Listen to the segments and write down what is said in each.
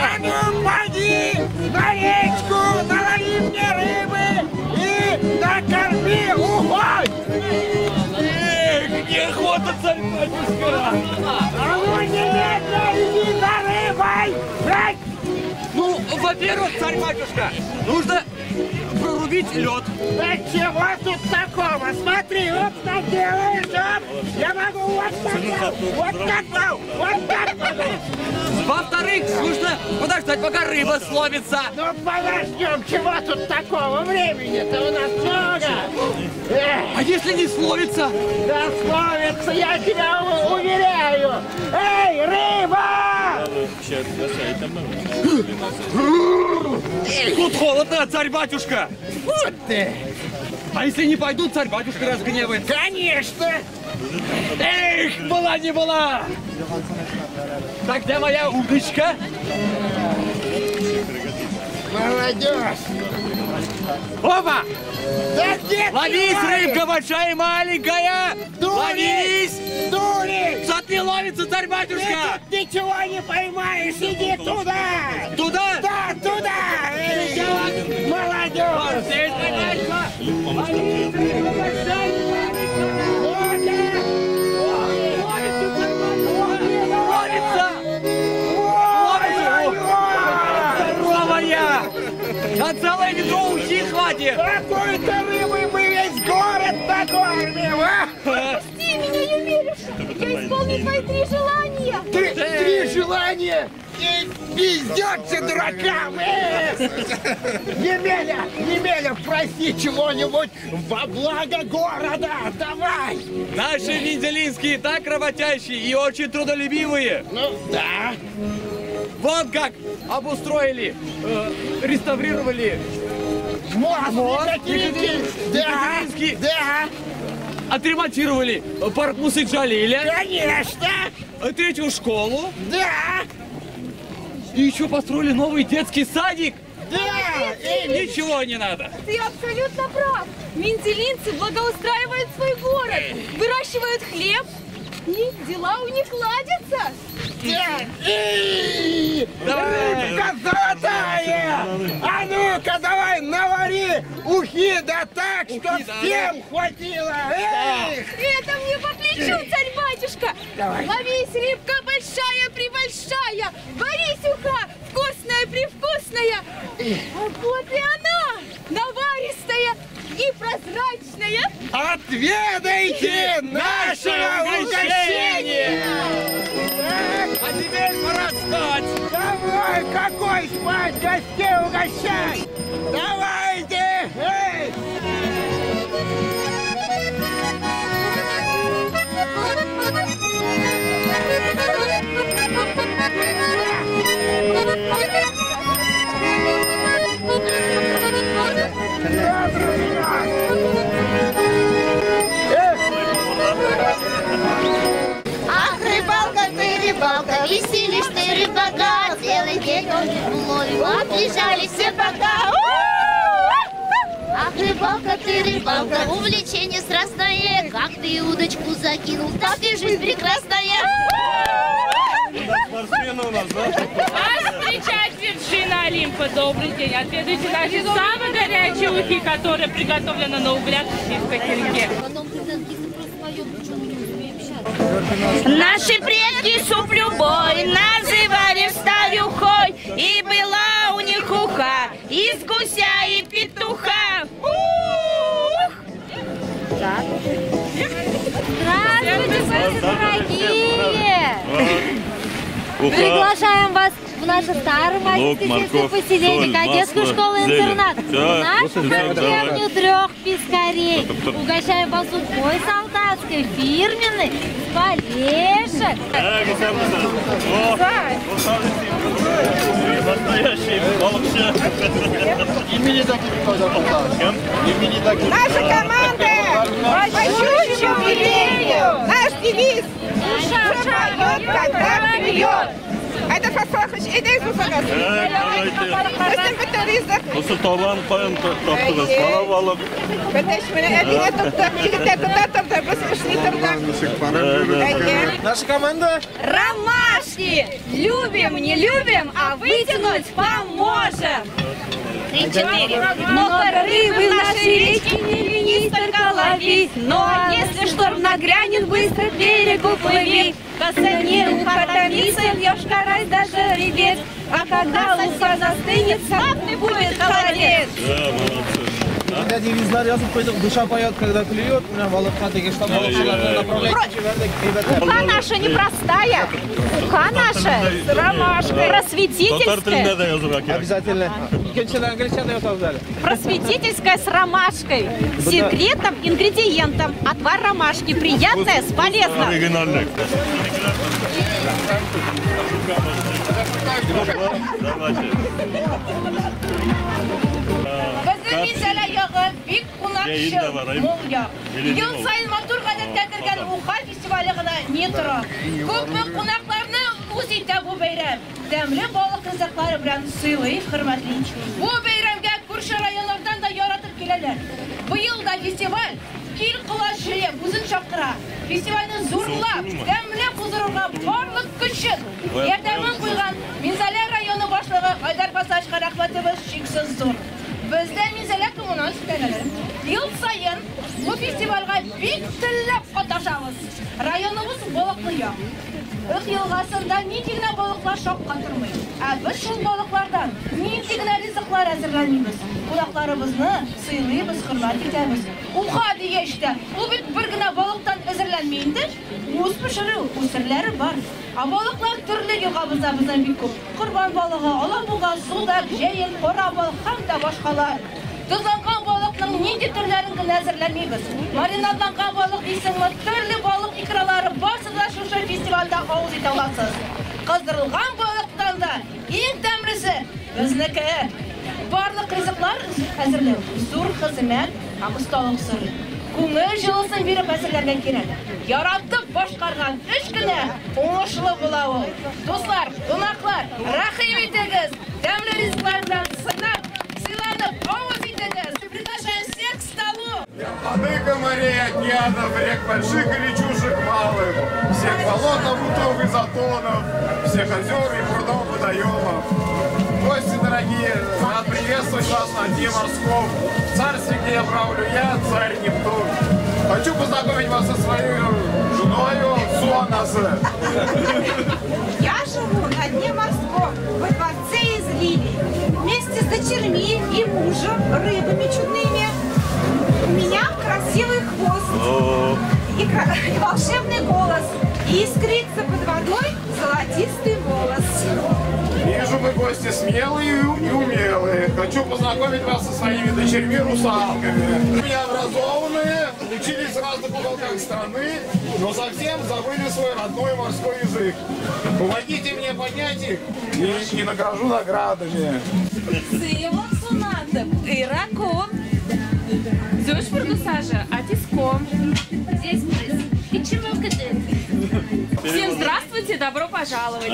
А ну, поди на речку, налови мне рыбы и накорми ухой! Эх, неохота, царь-батюшка! А ну, немедленно иди за рыбой! Брать! Ну, во-первых, царь-батюшка, нужно прорубить лед. Да чего тут такого? Смотри, вот так делаешь, оп! Я могу вот так, вот так, вот так. Во-вторых, нужно подождать, пока рыба словится. Ну подождем, чего тут такого? Времени-то у нас много. А если не словится? Да словится, я тебя уверяю. Эй, рыба! Тут холодно, царь-батюшка. Вот ты! А если не пойду, царь-батюшка разгневается. Конечно! Эх, была не была! Тогда моя удочка. Молодежь! Опа! Да где ты? Ловись, рыбка большая и маленькая! Дурик! Ловись! Дурик! Что ты ловится, царь-батюшка? Ты тут ничего не поймаешь, иди туда! Туда? Да, туда! Эй, молодежь! Здесь поймаешь! Ловись, рыбка большая и маленькая! Ловится! Ловится! Здоровая! На целое ведро ухи хватит! Какой-то рыбы мы весь город накормим, а? Отпусти меня, Емелюша! Я исполню твои 3 желания! Три желания? И везет же дуракам! Емеля, Емеля, проси чего-нибудь во благо города! Давай! Наши мензелинские так работящие и очень трудолюбивые! Ну, да! Вон как обустроили, реставрировали мост Екатеринский, да, отремонтировали парк Мусы Джалиля. Конечно! 3-ю школу. Да! И еще построили новый детский садик. Да! Ничего не надо. Ты абсолютно прав. Мензелинцы благоустраивают свой город, выращивают хлеб, и дела у них ладятся. Да! Рыбка золотая! А ну-ка давай навари ухи, да так, чтоб всем хватило! Эх! Это мне по плечу, царь-батюшка! Давай. Ловись, рыбка большая-пребольшая! Варись, уха, вкусная-превкусная! А вот и она, наваристая и прозрачная! Отведайте нашего угощения! А теперь пора спать! Давай, какой спать? Гостей угощай! Давайте! Эй! Ах, рыбалка ты, рыбалка, веселишь ты рыбака, целый день он ловил, отлежали все пока. Ах, рыбалка ты, рыбалка, увлечение страстное, как ты удочку закинул, так и жизнь прекрасная. Спортсмены у нас, да? Вас встречает вершина Олимпа. Добрый день. Отведайте наши самые горячие ухи, которые приготовлены на углях и в котельке. Наши предки суп любой называли вставюхой, и была у них уха из гуся и петуха. Ух! Здравствуйте, дорогие! Приглашаем вас в наше старое сельское поселение, кадетскую школу-интернат, нашу харчевню 3 пескарей. Угощаем вас ухой солдатской, фирменной, с полешек. Наша команда по щучьему велению, наш девиз: душа поет, когда клюет. Это Айдар Фасалахович, әйдәгез узыгыз. Безнең бөтен ризык. Бусы табан каян таптыгыз? Кара балык. Бәтәч менә әбине тоттык, егетләр тота торды, без эшли тордык. Наша команда Ромашки! Любим, не любим, а вытянуть поможем! 3-4. Много рыбы в нашей речке, не ленись только ловить. Но если шторм нагрянет, быстро к берегу плыви. Касание уха томится, льешь карась, даже ребец. А когда уха застынет, славный будет холодец. Да, молодцы. Когда девизлар язып куйдык, душа поет, когда клюет, менә балыкка дигән штаб балыкчыларны направлять җибәрдек. Уха наша непростая, уха наша с ромашкой, Татар телендә просветительская. дә язырга кирәк. Обязательно. Икенчедән англича да язабыз әле. Просветительская с ромашкой. Секретом, ингредиентом. Отвар ромашки. Приятное с полезным. Оригинальный. Давайте. Безнең Минзәлә ягы бик кунакчыл, мул як. Ел саен матур гадәткә кергән Уха фестивале гына ни тора. Күпме кунакларны үз итә бу бәйрәм. Тәмле балык ризыклары белән сыйлый, хөрмәтли. Бу бәйрәмгә күрше районнардан да яратып киләләр. Быел да фестиваль кил колач җыеп үзен чакыра. Фестивальне зурлап, тәмләп уздыруга барлык көчен, ярдәмен куйган Минзәлә районы башлыгы Айдар Фасашка рәхмәтебез чиксез зур. Бездә Минзәлә коммуналь челтәрләре ел саен бу фестивальгә бик теләп катнашабыз. Районыбыз балыклы як. Ык елгасында нинди генә балыклар шаккатырмый. Ә без шул балыклардан нинди генә ризыклар әзерләмибез. Кунакларыбызны сыйлыйбыз, хөрмәт итәбез. Уха дигәч тә, ул бит бер генә балыктан әзерләнми инде. Үз пешерү, үз серләре бар. Ә балыклар төрле елгабызда безнең бик күп. Корбан балыгы, алабуга, судак, җәен, кара балык һәм дә башкалар. Тозланган балыкның нинди төрләрен генә әзерләмибез. Маринадланган балык дисеңме, төрле балык икралары барысы да шушы фестивальдә авыз итә аласыз. Кыздырылган балыктан да иң тәмлесе безнеке. Барлык ризыклар әзерләү зур хезмәт һәм осталык сорый. Күңел җылысын биреп әзерләргә кирәк. Яратып башкарган эш кенә уңышлы була ул. Дуслар, кунаклар, рәхим итегез. Тәмле ризыклар белән сыйланып, сыйланып авыз итегез. Приглашаем всех к столу. Владыка морей, океанов, рек больших и речушек малых, всех болот, омутов и затонов, всех озер и прудов водоемов. Гости дорогие, рад приветствовать вас на дне морском, в царстве, где я правлю я, царь Нептун. Хочу познакомить вас со своей женою Суаназе. Я живу на дне морском, во дворце из лилий, вместе с дочерьми и мужем, рыбами чудными. У меня красивый хвост и волшебный голос, и искрится под водой золотистый волос. Вижу, вы гости смелые и умелые. Хочу познакомить вас со своими дочерьми-русалками. Вы образованные, учились в разных уголках страны, но совсем забыли свой родной морской язык. Помогите мне поднять их и награжу наградами. Всем здравствуйте, добро пожаловать.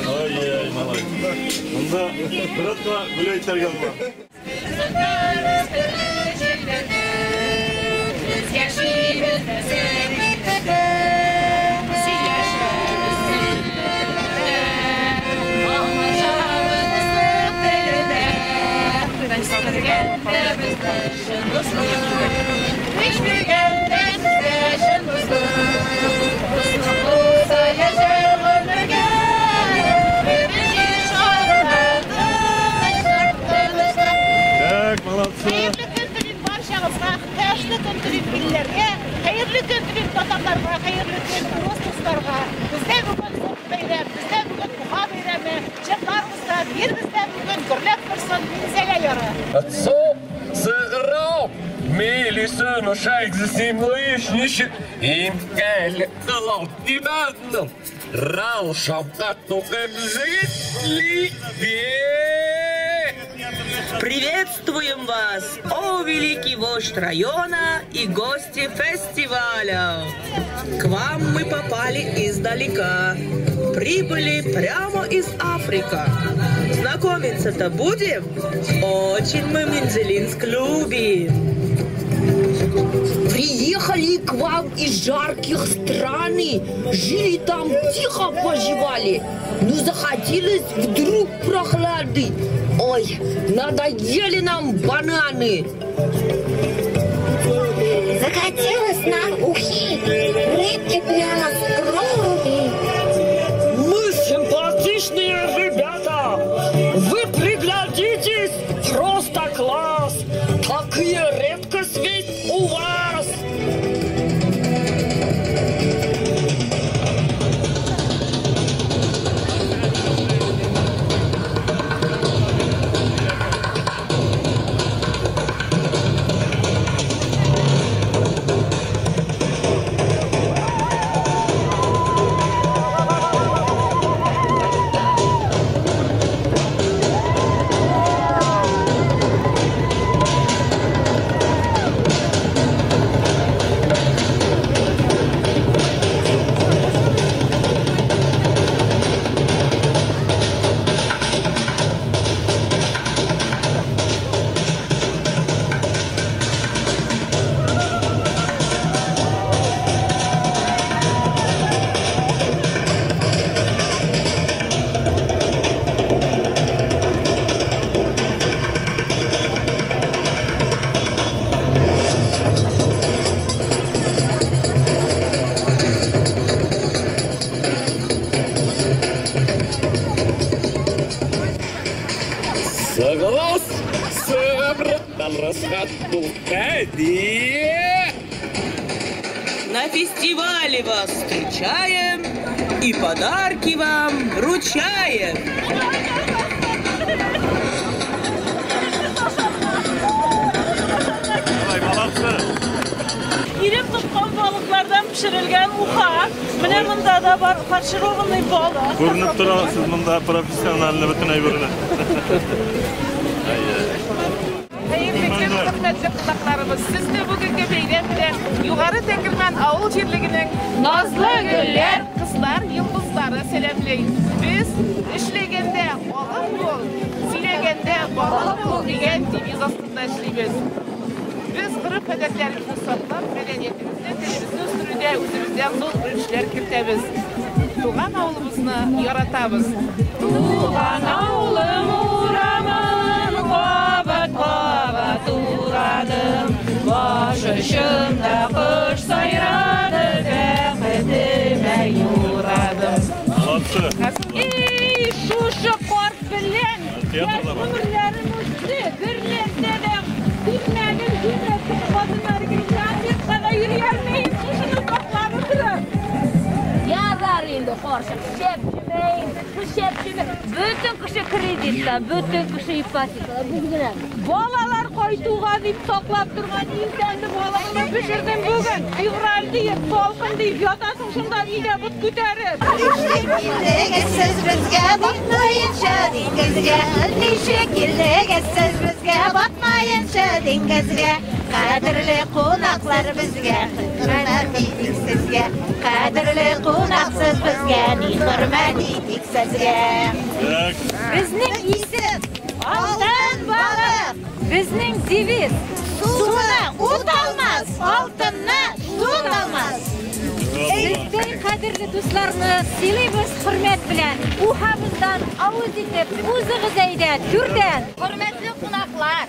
Ай-яй, малай. Монда братка гуляйть итәргә була. Так, молодцы. Хәерле көн телим барчагызга, кояшлы көн телим илләргә, хәерле көн телим татарларга, хәерле көн урыс дусларга. Бездә бүген зур бәйрәм, бездә бүген Уха бәйрәме, җырлар уза, бер бездә бүген гөрләп торсын Минзәлә яры. Отцов сыграл, Приветствуем вас, о великий вождь района и гости фестиваля! К вам мы попали издалека, прибыли прямо из Африки. Знакомиться-то будем? Очень мы Мензелинск любим. Приехали к вам из жарких стран, жили там, тихо поживали. Но захотелось вдруг прохлады. Ой, надоели нам бананы. Захотелось нам ухи, рыбки прямо с крови. Мы симпатичные ребята, вы приглядитесь, просто класс. Такие редкость ведь у вас. На фестивале вас встречаем и подарки вам вручаем. Давай, молодцы! Иреп тоткан балыклардан пешерелгән уха. Менә монда да бар фаршированный балык. Күренеп тора, сез монда профессионально бөтен әйберне. Хәерле көн, хөрмәтле кунакларыбыз. Сезне бүгенге бәйрәм белән Югары Тәңгермән авыл җирлегенең назлы гөлләр, кызлар йолдызлары сәламли. Без эшләгәндә алып бул, сөйләгәндә балык бул дигән девиз астында эшлибез. Без гореф-гадәтләребезне саклап, мәдәниятебезне, телебезне үстерүдә үзебездән зур өлешләр кертәбез. Туган авылыбызны яратабыз. Туган авылым урамын кабат-кабат урадым. Баш очымда кош сайрады, бәхетемә юрадым. Молодцы! Эй, шушы карт белән яшь гомерләрем үтте, бер нәрсә дә күрмәдем, күрмәдем. Хатыннар концертка да йөри алмыйм, шушыны саклап утырып. Ярар инде, карчык, чәпчемә инде, чәпчемә. Бөтен кеше кредитта, бөтен кеше ипотекада. Бүген Балалар кайтуга дип саклап торган иң тәмле балыкны пешердем бүген. Февраль диеп, салкын дип ятасың шунда өйдә бот күтәреп. Ничек килдегез сез безгә батмаенча диңгезгә? Ничек килдегез сез безгә батмаенча диңгезгә? Кадерле кунаклар безгә, хөрмәт итик сезгә. Кадерле кунаксыз безгә, ни хөрмәт итик сезгә. Безнең исем алтын балык. Безнең девиз суны ут алмас, алтынны тут алмас. Сездәй кадерле дусларны сыйлыйбыз хөрмәт белән. Ухабыздан авыз итеп, узыгыз әйдә, түрдән. Хөрмәтле кунаклар,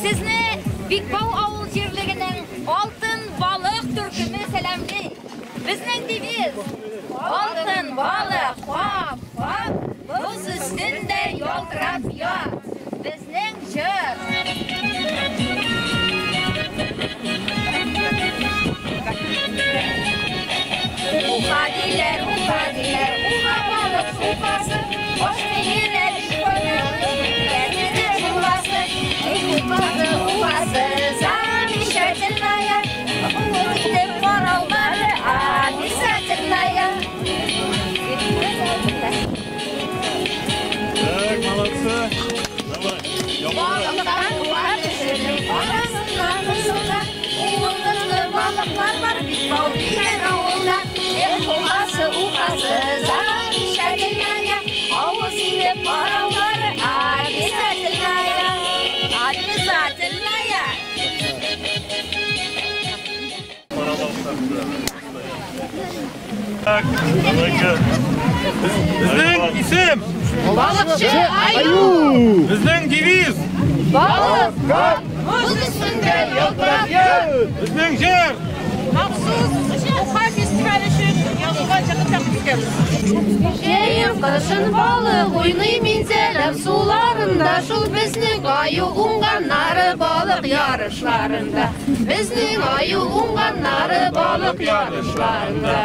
сезне Бикбау авыл җирлегенең алтын балык төркеме сәламли. Безнең девиз алтын балык, кап, кап, боз өстендә ялтырап ят. Безнең җыр. Уха диләр, уха диләр, уха балык супасы, баш миенә биш кайнар, шуласы, эй, ухасы, ухасы, замечательная, итеп каралмады, обязательная. Так, молодцы. Давай. Так, давай-ка. Безнең исем! Балыкчы Аю! Безнең девиз! Балык! Боз өстендә ялтырап йөр! Безнең җыр! Махсус Уха фестивале өчен язылган җырны тәкъдим итәбез. Җәен кышын балык уйный Минзәләм суларында, шул безнең аю уңганнары балык ярышларында. Безнең аю уңганнары балык ярышларында.